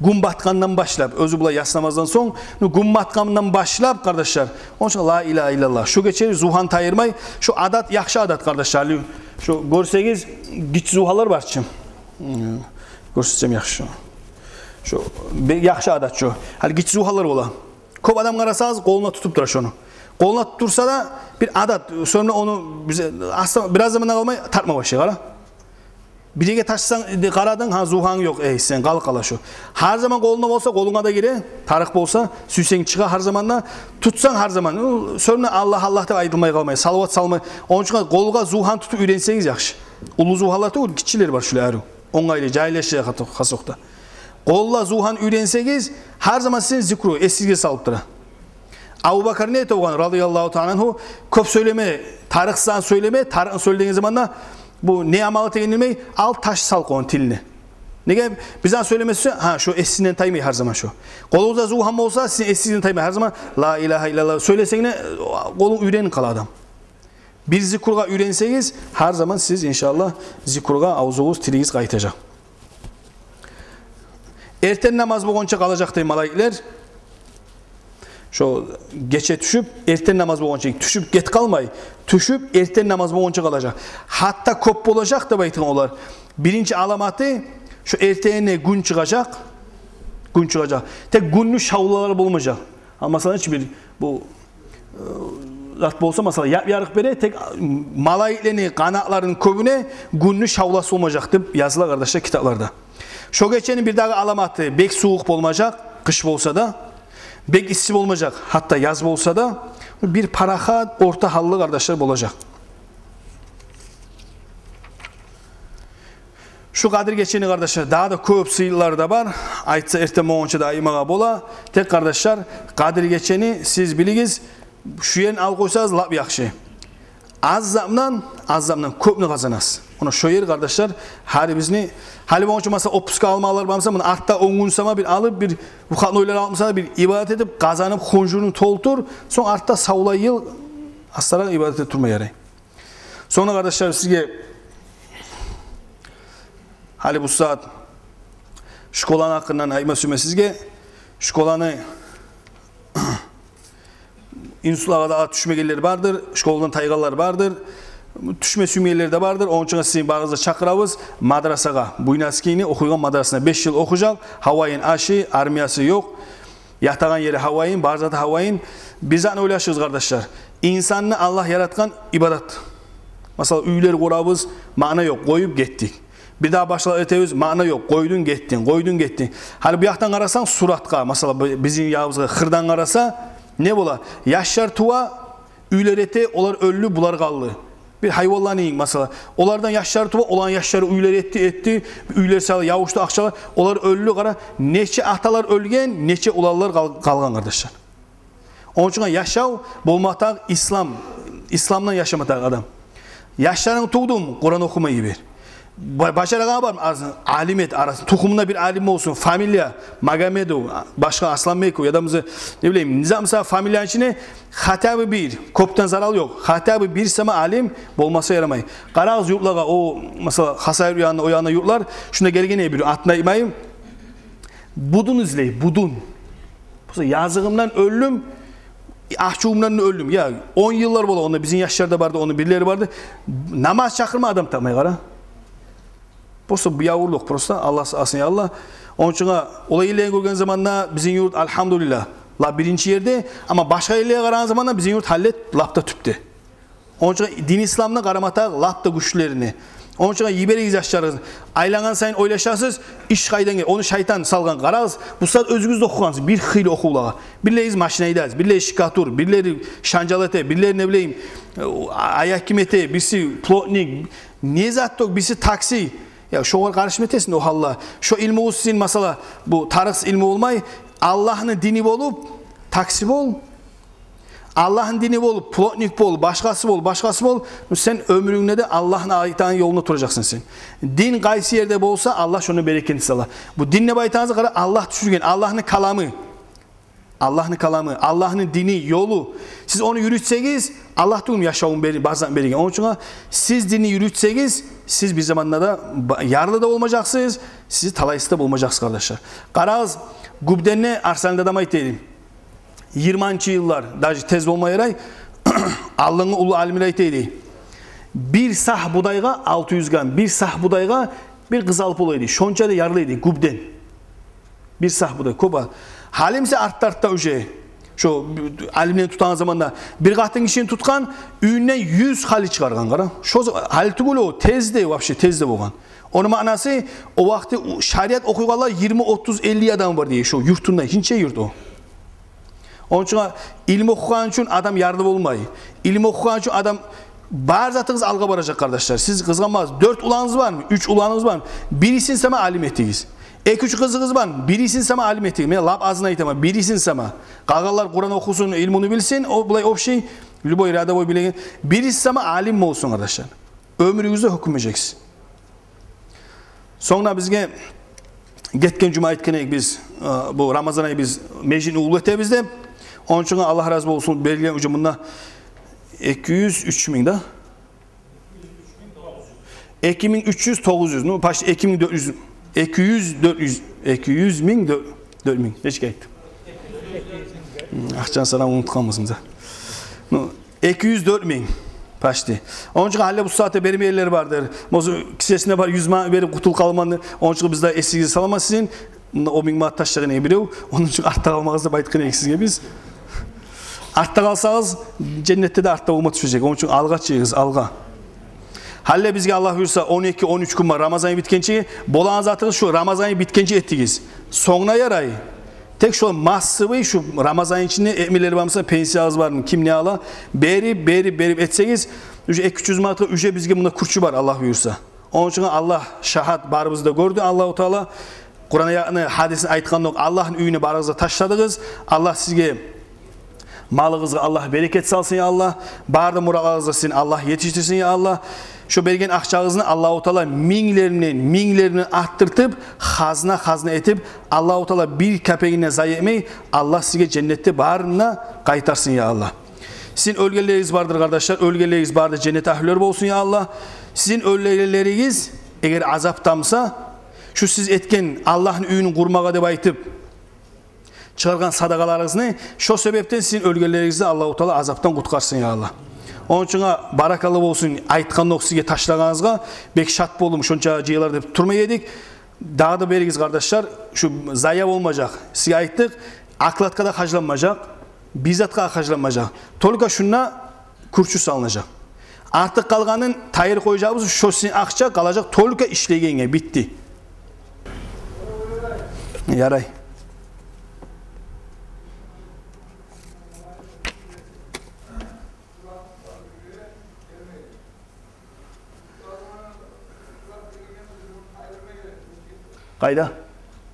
Гюн батгъандан башлап, оьзю булай яссы намаздан сонг, ну, гюн батгъандан башлап, къардашлар. Ону учун ла илагьа иллаллагь. Шо гече зугьаны тайдырмай, шо адат, яхшы адат, къардашлар. Шо гёрсегиз, гиччи зугьалар бар чы. Гёрсетсем яхшы. Шо бе-, яхшы адат шо. Гьали гиччи зугьалар бола. Кёп адам, къарасагъыз, къолуна тутуп тура шону. Къолуна тутуп турса да, бир адат, сонг ону биз, аста, бираз заман да къалмай тартма башлай, къара. Бир ерге ташласанг, де, къарадынг, гьа, зугьанг ёкъ, эй, сен, къалып къала шо. Гьар заман къолунгда болса, къолунга да гире, тарыкъ болса, сюйсенг чыгъа гьар заманда, тутсанг гьар заман. Сонг Аллагь, Аллагь деп айтылмай къалмай, салават салмай. Ону учун къолгъа зугьан тутуп уьйренсегиз яхшы. Уллу зугьанлар тюгюл, гиччилер бар шулай арив. Онгайлы, жайлашгъан хасокъда. Къолгъа зугьан уьйренсегиз, гьар заман сизин зикру эсигизге салып тура. Абубакар не эте болгъан, радияллагьу таала ангьу, кёп сёйлеме, тарыкъ зат сёйлеме, тарыкъны сёйле деген заманда, бу не амал этегенин билмей, ал таш салып къойгъан тилине. Неге? Бир зат сёйлеме сюйсе, гьа, шо эсинден таймай гьар заман шо. Къолугъузда зугьан болса, сизин эсигизден таймай гьар заман ла илагьа иллаллагь сёйлесенг де, къолунг уьйренип къала адам. Бир зикругъа уьйренсегиз, гьар заман сиз, иншааллагь, зикругъа авзугъуз, тилигиз къайтажакъ. Эртен намаз болгъанча къалажакъ дей малайиклер. Шо гече тюшюп, эртен намаз болгъанча, тюшюп гетип къалмай, тюшюп, эртен намаз болгъанча къалажакъ. Гьатта кёп болажакъ деп айтгъан олар. Биринчи аламаты, шо эртенине гюн чыгъажакъ. Гюн чыгъажакъ. Тек гюнню шавлалары болмажакъ. Амма, масала, гьеч бир бу, э, зат болса, масала, яп-ярыкъ бере, тек малайиклени къанатларыны кёбюне гюнню шавласы болмажакъ деп языла, къардашлар, китапларда. Шо гечени бир дагъы аламаты, бек сувукъ болмажакъ, къыш болса да, бек исси болмажакъ, гьатта яз болса да, бир парахат, орта гьаллы, къардашлар, болажакъ. Шу Къадир гечени, къардашлар, дагъы да кёп сыйлары да бар. Айтса, эртен болгъанча да айтмагъа бола. Тек, къардашлар, Къадир гечени сиз билигиз, шу ерин алып къойсагъыз, лап яхшы. Аз затдан, аз затдан кёпню къазанасыз. Муна шо ер, къардашлар, гьар бизин, гьали болгъанча, масала, отпуска алмагъанлар бар буса, муна артда он гюн сама бир алып, бир выходнойлар алып, масала, бир ибадат этип, къазанып, хонжурну толтур, сонг артда савлай йыл астаракъ ибадат этип турма ярай. Сонг, къардашлар, сизге гьали бу сагьат школаны гьакъындан айтма сюемен сизге. Школаны, институтлагъа да тюшмегенлер бардыр, школдан тайгъанлар бардыр, тюшме сюймегенлер де бардыр. Ону учун сизин барыгъызны да чакъырабыз мадрасагъа, Буйнакскийни охуйгъан мадрасына. Беш йыл охужакъ, гьавайын ашы, армиясы ёкъ. Ятагъан ери гьавайын, бар заты гьавайын. Бир затны ойлашыгъыз, къардашлар. Инсанны Аллагь яратгъан ибадат. Масала, уьйлер къурабыз, маъна ёкъ, къоюп гетдик. Бир дагъы башгъа этебиз, маъна ёкъ, къойдунг, гетдинг, къойдунг, гетдинг. Гьали бу якъдан къарасанг, суратгъа, масала, бу бизин ягъыбызгъа, къырдан къараса, не бола? Яшлар тува, уьйлер эте, олар оьлдю, булар къалды. Бир гьайванланы, масала, олардан яшлар тувуп, оланы яшлары уьйлер этди, этди, уьйлер салды, явушду, акъчалар, олар оьлдю, къара, нече аталар оьлген, нече уланлар къал-, къалгъан, къардашлар. Ону учун яшав болмакъ тарыкъ ислам, исламдан яшамакъ тарыкъ адам. Яшларынг тувдуму, Къуран охумагъа йибер. Ба-, бажарагъаны бармы, аз, алим эт арасын, тухумунда бир алим болсун, фамилия Магомедов, башгъа Асланбеков, яда, не билейим, не зат, масала, фамилияны ичине хотя бы бир, кёпден зарал ёкъ, хотя бы бир сама алим болмаса ярамай. Къарагъыз юртлагъа, о, масала, Хасавюрт янына, о янына юртлар, шунда гелген эди бир, атын айтмайым. Будун излей, будун. Масала, языгъымдан оьлдюм, ачувумдан да оьлдюм. Я, он йыллар бола, онда бизин яшлар да барды, ону бирлери барды. Намаз чакъырма адам тапмай, къара. Просто бу явурлукъ, просто Аллагь сакъласын, я Аллагь. Ону учун олай ерлени гёрген заманда бизин юрт, альгьамдулиллагь, лап биринчи ерде, амма башгъа ерлеге къарагъан заманда бизин юрт гьалет лап да тюпде. Ону учун дин исламны къарамакъ тарыкъ лап да гючлюлерине. Ону учун йиберигиз яшларыгъызны. Айлангъан сайын ойлашасыз, иш къайдан геле? Ону шайтан салгъан. Къарагъыз, бу сагьат оьзюгюз де охугъансыз бир хыйлы охувлагъа. Бирлеригиз машин айдайсыз, бирлери штукатур, бирлери шанжал эте, бирлери, не билейим, аяким эте, бириси плотник, не зат ёкъ, бириси такси. Я, шогъар къарышма этесен о гьалда. Шо илмугъуз сизин, масала, бу тарыкъсыз илму болмай, Аллагьны дини болуп, такси бол. Аллагьны дини болуп, плотник бол, башгъасы бол, башгъасы бол. Ну, сен оьмюрюнгде де Аллагьны айтагъан ёлунда туражакъсан сен. Дин къайсы ерде болса, Аллагь шону берекетин сала. Бу дин деп айтагъаныгъыз, къара, Аллагь тюшюрген, Аллагьны каламы. Аллагьны каламы, Аллагьны дини, ёлу. Сиз ону юрютсегиз, Аллагь тюгюлмю яшавун бер-, бар затны берген? Ону учун сиз динни юрютсегиз, сиз бир заманда да ба-, ярлы да болмажакъсыз, сиз талайсыз да болмажакъсыз, къардашлар. Къарагъыз, Губденни Арсанлы адам айта эди. Йигирманчы йыллар, даже тез болма ярай, алдынгъы уллу алимлер айта эди. Бир сагь будайгъа алты юз грамм, бир сагь будайгъа бир къыз алып бола эди. Шонча да ярлы эди Губден. Бир сагь будай кёп а. Гьали буса артда-артда уже, шо алимлени тутагъан заманда бир къатын гишини тутгъан, уьюнден юз хали чыгъаргъан, къара. Шо за-, гьали тюгюл о, тез де, вообще тез де болгъан. Ону маънасы, о вакъти у-, шариат охуйгъанлар йигирма, отуз, элли адам бар дей, шо юртунда, гиччи юрт о. Ону учун илму охугъан учун адам ярлы болмай. Илму охугъан учун адам бар затыгъыз алгъа баражакъ, къардашлар. Сиз къызгъанмагъыз, дёрт уланыгъыз бармы, уьч уланыгъыз бармы? Бирисин сама алим этигиз. Эки-уьч къызыгъыз бармы? Бирисин сама алим этигиз. Мен лап азын айтаман, бирисин сама. Къалгъанлар Къуран охусун, илмуну билсин, о булай общий, любой рядовой билеген. Бирисин сама алим болсун, къардашлар. Оьмюрюгюзде гьёкюнмежексиз. Сонг да бизге гетген жума айтгъан эдик биз, э, бу Рамазан ай биз межитни уллу этебиз деп. Ону учун Аллагь рази болсун, берилген уже мунда эки юз, уьч минг да. Эки минг уьч юз, тогъуз юз. Ну, почти эки минг дёрт юз. Эки юз, дёрт юз. Эки юз минг, дёрт, дёрт минг. Нечик айтдым? Гьм, акъчаны санавну унутгъанбыз да. Ну, эки юз дёрт минг почти. Ону учун гьали бу сагьатда бермейгенлер бардыр. Мозу кисесинде бар юз манат берип къутулуп къалмагъан. Ону учун биз де эсигизге саламан сизин. Мунда он минг манат ташлагъан эди бирев. Ону учун артда къалмагъыз деп айтгъан эдик сизге биз. Артда къалсагъыз, женнетде де артда болма тюшежек. Ону учун алгъа чыгъыгъыз, алгъа. Гьали бизге, Аллагь буюрса, он эки, он уьч гюн бар Рамазан ай битгенче. Болагъан затыгъыз шу Рамазан ай битгенче этигиз. Сонг да ярай. Тек шо массовый, шу Рамазан ичинде этмелер бар буса, пенсиягъыз бармы, ким не ала, берип, берип, берип этсегиз, уже эки-уьч юз манатгъа уже бизге мунда кюрчю бар, Аллагь буюрса. Ону учун Аллагь шагьат, барыбызны да гёрдю Аллагьу Таала. Къуран аятны, гьадисни айтгъандокъ, Аллагьны уьюне барыгъыз да ташладыгъыз. Аллагь сизге, малыгъызгъа Аллагь берекет салсын, я Аллагь. Бары да муратларыгъызгъа сизин Аллагь етишдирсин, я Аллагь. Шо берген акъчагъызны Аллагьу Таала минглеринден, минглеринден артдыртып, хазна, хазна этип, Аллагьу Таала бир капегин де зая этмей, Аллагь сизге женнетде барын да къайтарсын, я Аллагь. Сизин оьлгенлеригиз бардыр, къардашлар, оьлгенлеригиз бары да женнет агьлюлер болсун, я Аллагь. Сизин оьлгенлеригиз, эгер азапда буса, шу сиз этген Аллагьны уьюн къурмагъа деп айтып чыгъаргъан садагъаларыгъызны, шо себепден сизин оьлгенлеригизни Аллагьу Таала азапдан къутгъарсын, я Аллагь. Ону учун баракалла болсун, айтгъандокъ сизге ташлагъаныгъызгъа, бек шат болдум, шонча жыялар деп турмай эдик. Дагъы да беригиз, къардашлар, шу зая болмажакъ. Сизге айтдыкъ, окладка да харжланмажакъ, бир затгъа харжланмажакъ. Только шунда кюрчю салынажакъ. Артыкъ къалгъанын тайдырып къояжакъбыз, шо сизин акъча къалажакъ только ишлегенге, битди. Ярай. Къайда?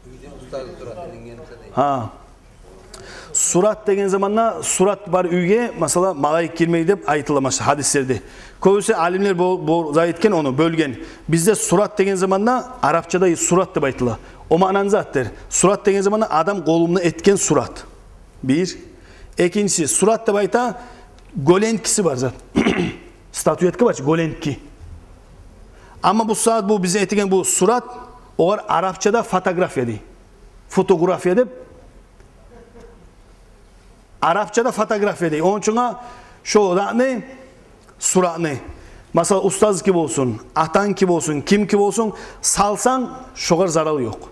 Уьйде устазны сураты илинген буса дей. Гьа. Сурат деген заманда, сурат бар уьйге, масала, малайик гирмей деп айтыла, масала, гьадислерде. Кёбюсю алимлер бо-, бо-, зат этген ону, бёлген. Бизде сурат деген заманда арапчада сурат деп айтыла. О маънаны затдыр. Сурат деген заманда адам къолу булан этген сурат. Бир. Экинчиси, сурат деп айта, гёленткиси бар зат. Статуэтка бар чы, гёлентки. Амма бу сагьат бу бизин этеген бу сурат, огъар арапчада фотография дей. Фотография деп. Арапчада фотография дей. Ону учун шо затны, суратны, масала, устазныки болсун, атангки болсун, кимки болсун, салсанг, шогъар зарал ёкъ.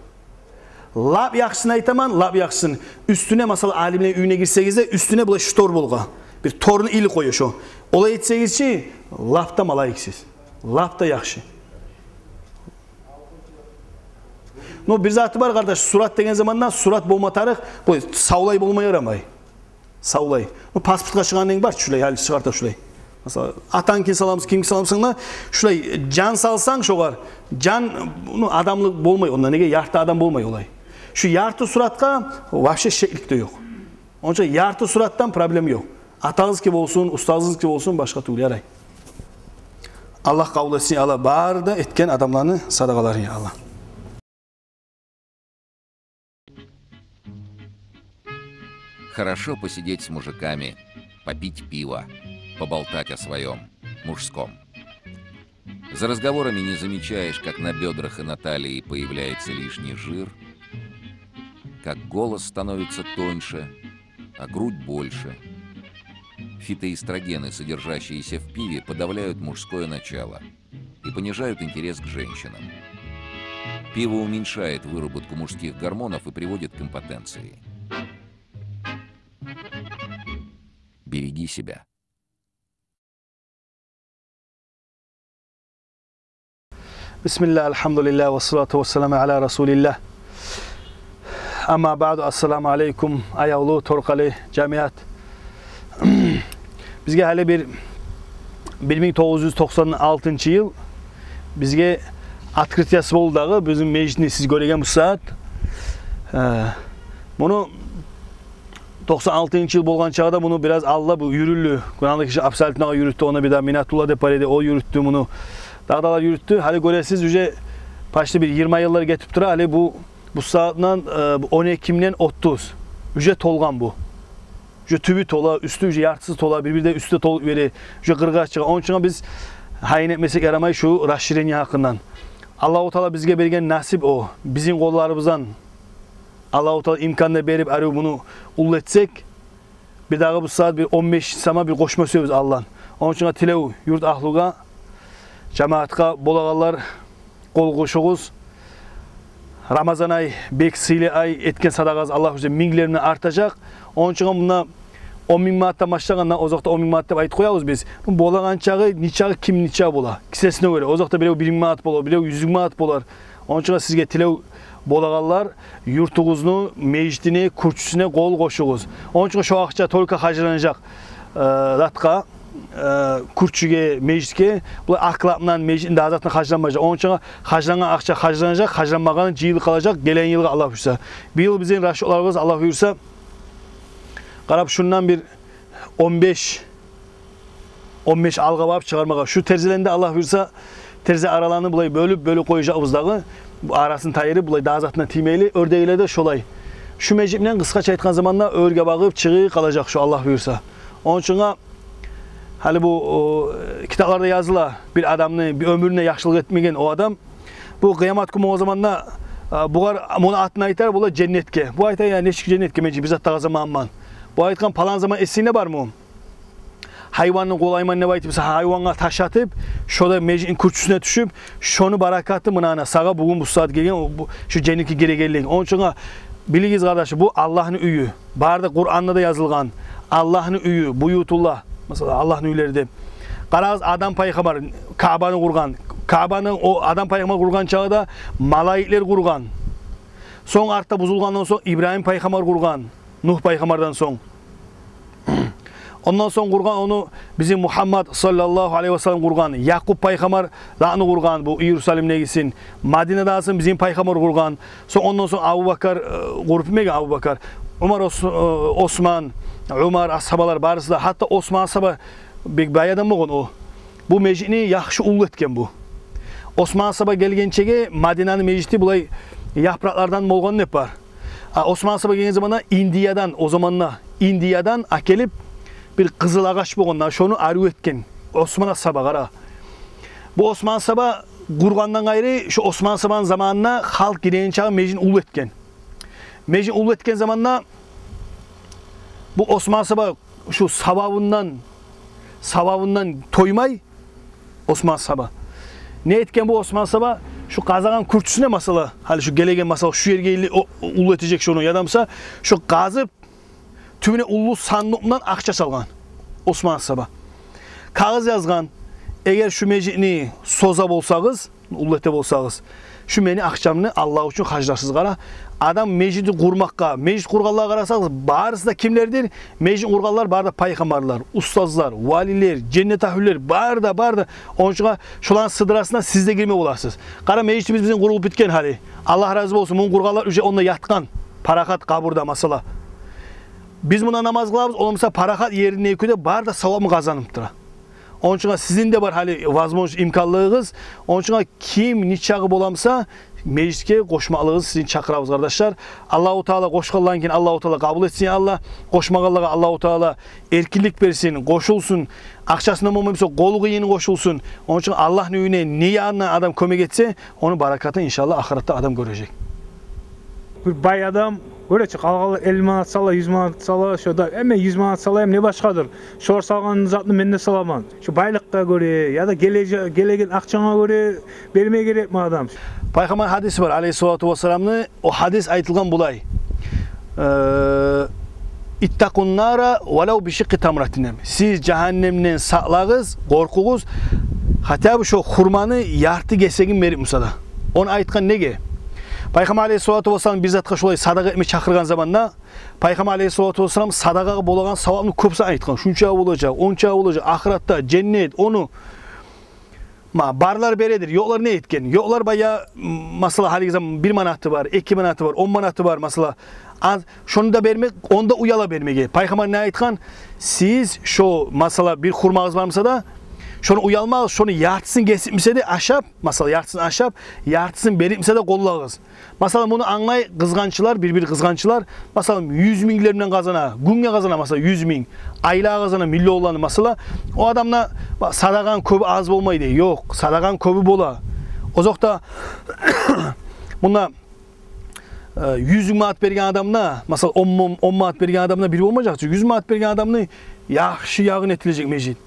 Лап яхшысын айтаман, лап яхшысын. Уьстюне, масала, алимлени уьюне гирсегиз де, уьстюне булай штор болгъа. Бир торну илип къоя шо. Олай этсегиз чи, лап да малайиксиз. Лап да яхшы. Ну, бир заты бар, къардаш, сурат деген заманда сурат болма тарыкъ, бу савлай болма ярамай. Савлай. Ну, паспортгъа чыгъагъан бар шулай, гьали чыгъарта шулай. Масала, атангкин саламсыз, кимки саламсыз да, шулай жан салсанг шогъар, жан, ну, адамлыкъ болмай онда, неге, ярты адам болмай олай. Шу ярты суратгъа вообще шеклик де ёкъ. Ону учун ярты суратдан проблема ёкъ. Атагъызныки болсун, устазыгъызныки болсун, башгъа тюгюл, ярай. Аллагь къабул этсин, Аллагь, бары да этген адамланы садагъаларын, я Аллагь. Хорошо посидеть с мужиками, попить пиво, поболтать о своём, мужском. За разговорами не замечаешь, как на бёдрах и на талии появляется лишний жир, как голос становится тоньше, а грудь больше. Фитоэстрогены, содержащиеся в пиве, подавляют мужское начало и понижают интерес к женщинам. Пиво уменьшает выработку мужских гормонов и приводит к импотенции. Береги себя. Бисмиллагь, альгьамдулиллагь, вассалату вассаламу аля расулиллагь. Амма баъду, ассаламу алейкум, аявлу Торкъали жамият. Бизге гьали бир, бир минг тогъуз юз токъсан алтынчы йыл бизге открытиясы болду дагъы, бизин межитни сиз гёреген бу сагьат. Э, муну токъсан алтынчы йыл болгъан чагъы да муну бираз алда бу юрюлдю. Гюнагьлы гиши Абсалтын агъа юрютдю, ону бирдагъы Минатулла деп бар эди, о юрютдю муну. Дагъы да алар юрютдю. Гьали гёресиз, уже почти бир йигирма йыллар гетип тура. Гьали бу, бу сагьатдан, э, бу он эки мингден отуз. Уже толгъан бу. Уже тюбю тола, уьстю уже яртысы тола, бир-бирде уьстю толуп бере. Уже къыргъа чыгъа. Ону учун биз гьайын этмесек ярамай шу расширение гьакъындан. Аллагьу Таала бизге берген насип о. Бизин къолларыбыздан Аллагьу Таала имкан да берип, арив муну уллу этсек, бирдагъы бу сагьат бир он беш сама бир къошма сюебиз Аллагьдан. Ону учун тилев юрт агьлюге, жамиятгъа, болагъанлар, къол къошугъуз. Рамазан ай, бек сыйлы ай, этген садагъагъыз Аллагь буюрса минглер булан артажакъ. Ону учун мунда он минг манатдан башлагъанда, озокъда, он минг манат деп айтып къоябыз биз. Болагъан чагъы, нечакъы, ким нечакъы бола, кисесине гёре. Озокъда, бирев бир минг манат болар, бирев юз минг манат болар. Ону учун сизге тилев, болагъанлар, юртугъузну межитине, кюрчюсюне къол къошугъуз. Ону учун шо акъча только харжланажакъ, э, затгъа, э, кюрчюге, межитге, бу акълатман межитни де затына харжланмажакъ. Ону учун харжлангъан акъча харжланажакъ, харжланмагъаны жыйылып къалажакъ гелеген йылгъа, Аллагь буюрса. Быйыл бизин расчётларыбыз, Аллагь буюрса, къарап, шундан бир он беш, он беш алгъа барып чыгъармагъа. Шу терезелени де, Аллагь буюрса, терезе араланы булай бёлюп, бёлюп къояжакъбыз дагъы. Бу арасын тайдырып, булай дагъы затына тиймейли, оьрдегилер де шолай. Шу межит булан, къысгъача айтгъан заманда, оьрге багъып чыгъып къалажакъ шу, Аллагь буюрса. Ону учун гьали бу, о, китапларда языла, бир адамны, бир оьмюрюнде яхшылыкъ этмеген о адам, бу къыямат гюн болгъан заманда, а, бугъар, муну атын айтар, булар женнетге. Бу айтар: «Я, нечик женнетге, мен чи бир зат да къазанмагъанман». Бу айтгъан: «Палан заман эсингде бармы? Гьайванны къолайман деп айтып, сен гьайвангъа таш атып, шо да межитни кюрчюсюне тюшюп, шону баракаты мына, ана, сагъа бугюн бу сагьат гелген, о, бу, шу женнетге гирегенлик». Ону учун билигиз, къардашым, бу Аллагьны уьюю. Бары да Къуранда да язылгъан. Аллагьны уьюю, Буютуллагь, масала, Аллагьны уьйлери деп. Къарагъыз, Адам пайхаммар Каабаны къургъан. Каабаны о Адам пайхаммар къургъан чагъы да малайиклер къургъан. Сонг, артда бузулгъандан сонг, Ибрагьим пайхаммар къургъан, Нугь пайхаммардан сонг. Ондан сонг къургъан ону бизин Мугьаммад саллаллагьу алайгьи ва саллам къургъан, Якъуб пайхаммар да ону къургъан, бу Иерусалимдегисин, Мадинадагъысын бизин пайхаммар къургъан. Сонг, ондан сонг Абубакар, э, къуруп этмеген, Абубакар, Умар, Ос-, э, Осман, Умар асгьабалар барысы да, гьатта Осман асгьаба бек бай адам болгъан о. Бу межитни яхшы уллу этген бу. Осман асгьаба гелгенчеге Мадинаны межити булай япыракълардан болгъан деп бар. А Осман асгьаба гелген заманда Индиядан, о заманда Индиядан алып гелип, бир къызыл агъач болгъанда, шону арив этген Осман асгьаба, къара. Бу Осман асгьаба къургъандан къайры, шо Осман асгьабаны заманында халкъ гиреген чакъы межитни уллу этген. Межитни уллу этген заманда бу Осман асгьаба шу савабындан, савабындан тоймай, Осман асгьаба. Не этген бу Осман асгьаба? Шу къазагъан кюрчюсюне, масала, гьали шу гелеген, масала, шу ерге илли о-, уллу этежек шону, яда буса шу къазып, тюбюне уллу сандукъдан акъча салгъан Осман асгьаба. Кагъыз язгъан: «Эгер шу межитни соза болсагъыз, уллу эте болсагъыз, шу мени акъчамны Аллагь учун харжларсыз». Къара, адам межитни къурмакъгъа, межит къургъанлагъа къарасагъыз, барысы да кимлердир? Межит къургъанлар бары да пайхаммарлар, устазлар, валилер, женнет агьлюлер, бары да, бары да. Ону учун шоланы сыдырасына сиз де гирме боласыз. Къара, межитибиз бизин къурулуп битген гьали. Аллагь рази болсун, муну къургъанлар уже онда ятгъан, парахат къабурда, масала. Биз мунда намаз къылабыз, ону буса парахат еринде, кюйде бары да савабын къазанып тура. Ону учун сизин де бар гьали возможность, имканлыгъыгъыз. Ону учун ким нечакъы бола буса, межитге къошмакълыгъыгъызны сизин чакъырабыз, къардашлар. Аллагьу Таала, къошгъанланы Аллагьу Таала къабул этсин, я Аллагь. Къошмагъанлагъа Аллагьу Таала эркинлик берсин, къошулсун. Акъчасына болмай буса, къолу къыйыны къошулсун. Ону учун Аллагьны уьюне не янындан адам кёмек этсе, ону баракатын, иншаллагь, ахыратда адам гёрежек. Бир бай адам гёре чи, къалгъанлар элли манат сала, юз манат сала, шо да: «Э, мен юз манат салайым, не башгъадыр? Шолар салгъан затны мен де саламан». Шо байлыкъгъа гёре яда гележе-, гелеген акъчагъа гёре берме герекми адам? Пайхаммар гьадиси бар, алайгьиссалату вассаламны. О гьадис айтылгъан булай: э, «Иттакъун нара валав бишикъкъи тамратин». Сиз жагьаннемден сакълагъыз, къоркъугъуз, хотя бы шо хурманы ярты гесегин берип буса да. Ону айтгъан неге? Пайхаммар алайгьиссалату вассалам бир затгъа шолай садагъа этме чакъыргъан заманда, Пайхаммар алайгьиссалату вассалам садагъагъа болагъан савабны кёп зат айтгъан. Шунча болажакъ, онча болажакъ, ахыратда, женнет, ону. Ма, барлар бередир, ёкълар не этген? Ёкълар бая, м, масала, гьалиги заман бир манаты бар, эки манаты бар, он манаты бар, масала. Аз, шону да бермек, онда уяла бермеге. Пайхаммар не айтгъан? Сиз шо, масала, бир хурмагъыз бар буса да, шону уялмагъыз, шону яртысын гесип буса да ашап, масала, яртысын ашап, яртысын берип буса да къоллагъыз. Масала, муну англай къызгъанчлар, бир-бир къызгъанчлар, масала, юз минглер булан къазана, гюнге къазана, масала, юз минг, айлагъа къазана миллионланы, масала. О адамда, ба, садагъаны кёбю аз болмайды. Ёкъ, садагъаны кёбю бола. Озокъда, мунда, э, юз минг манат берген адамны, масала, он, он, он манат берген адамны бир болмажакъ чы. Юз манат берген адамны яхшы ягъын этилежек межит.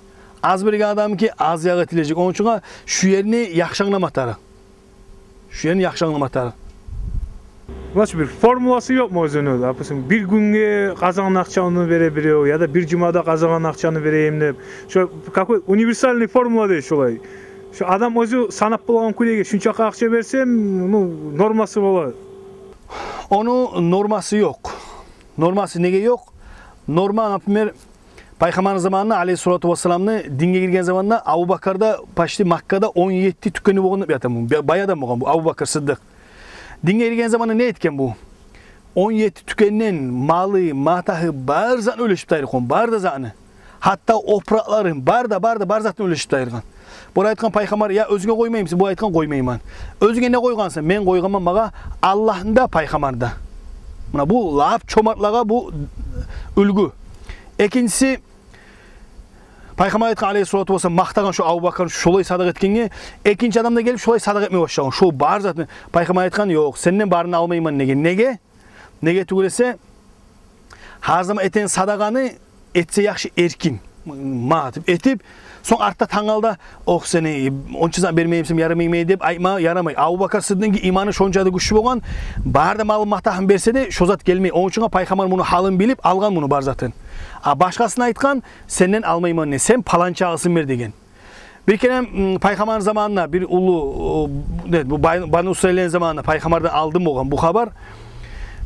Аз берген адамныки аз ягъы этилежек. Ону учун шу ерни яхшы англама тарыкъ. Шу ерни яхшы англама тарыкъ. Значит, бир формуласы ёкъму оьзюню? Допустим, бир гюнге къазангъан акъчаны бере бирев, яда бир жумада къазангъан акъчаны берейим деп. Шо какой универсальный формула дей шолай. Шо адам оьзю санап болагъан кюйде, шунчакъы акъча берсем, ну, нормасы бола. Ону нормасы ёкъ. Нормасы неге ёкъ? Норма, например, Пайхаммарны заманында, алейгьиссалату вассаламны, динге гирген заманында Абубакарда почти Маккада он етти тюкени болгъан деп ятаман. Б-, бай адам болгъан бу Абубакар Сыддыкъ. Динге гирген заманында не этген бу? Он етти тюкенден малы, матагьы, бар затын уьлешип тайдыргъан, бар да затын. Гьатта опуракъларын, бар да, бар да, бар затын уьлешип тайдыргъан. Бу айтгъан: «Пайхаммар, я оьзюнге къоймаймысан?» Бу айтгъан: «Къоймайман». «Оьзюнге не къойгъансан?» «Мен къойгъанман магъа Аллагьны да, Пайхаммарны да». Муна бу лап чомартлагъа бу уьлгю. Экинчиси, Пайхаммар айтгъан, алейгьиссалату вассалам, макътагъан шо Абубакарны шолай садагъа этгенге, экинчи адам да гелип шолай садагъа этме башлагъан. Шо бар затын. Пайхаммар айтгъан: «Ёкъ, сенден барын алмайман», — деген. Неге? Неге тюгюл эсе, гьар заман этеген садагъаны этсе яхшы, эркин, ма деп этип, сонг артда тангала да: «Ох, сени онча зат бермеймисен, ярамаймы?» — деп айтма ярамай. Абубакар Сыддыкъны иманы шонча да гючлю болгъан, бар да малы-матагьын берсе де, шо зат гелмей. Ону учун Пайхаммар муну гьалын билип, алгъан муну бар затын. А башгъасына айтгъан: «Сенден алмайман, не, сен паланчагъысын бер», — деген. Бир керен, м, Пайхаммарны заманында бир уллу, о, не, бу Бай-, Бану Исраилни заманында Пайхаммардан алдын болгъан бу хабар.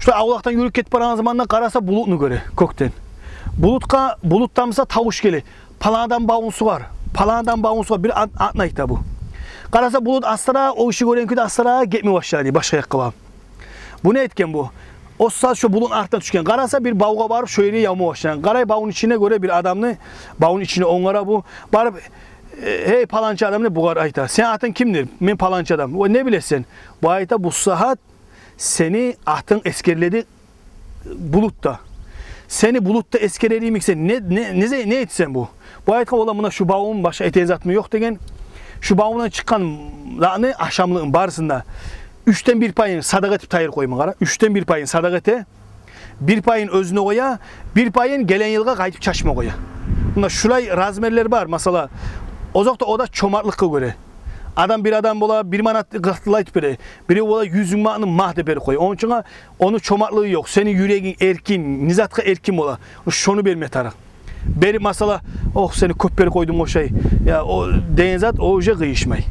Шо авлакъдан юрюп гетип барагъан заманында къараса, булутну гёре кёкден. Булутгъа, булутдан буса тавуш геле. Палан адам бавун сугъар, палан адам бавун сугъар, бир ат-, атны айта бу. Къараса, булут астаракъ, о гиши гёрген кюйде астаракъ гетме башлай, башгъа якъгъа барып. Бу не этген бу? О сагьат шо булутну артына тюшген. Къараса, бир бавгъа барып, шо ерге явма башлагъан. Къарай, бавун ичине гёре бир адамны, бавун ичине онгарып бу. Барып: «Э, гьей, паланча адам», — деп бугъар айта. «Сени атынг кимдир?» «Мен паланча адам». «О, не билесен?» Бу айта: «Бу сагьат сени атынг эсгериледи булутда. Сени булутда эсгерер йимик сен. Не, не, не, не этсен бу?» Бу айтгъан: «Валлагь, муна шу бавум, башгъа этеген затым ёкъ», — деген. «Шу бавумдан чыкъгъан затны, ашамлыгъын барысын да, уьчден бир пайын садагъа этип тайдырып къояман, къара. Уьчден бир пайын садагъа эте, бир пайын оьзюне къоя, бир пайын гелеген йылгъа къайтып чачма къоя». Муна шулай размерлер бар, масала. Озокъда, о да чомартлыкъгъа гёре. Адам, бир адам бола, бир манат къыркъ тылай этип бере. Бирев бола, юз минг манатны магь деп берип къоя. Ону учун ону чомартлыгъы ёкъ. Сени юрегинг эркин, не затгъа эркин бола, шону берме тарыкъ. Берип, масала: «Ох, сени кёп берип къойдум ошай», я, о деген зат, о уже къыйышмай.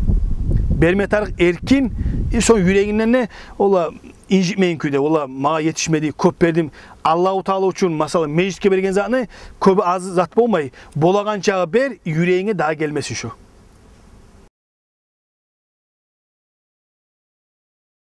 Берме тарыкъ эркин, и сонг юрегингден де: «Валлагь, инжитмейин кюйде, валлагь, магъа етишмеди, кёп бердим». Аллагьу Таала учун, масала, межитге берген затны кёбю, азы зат болмай, болагъан чакъы бер, юрегинге дагъы гелмесин шо.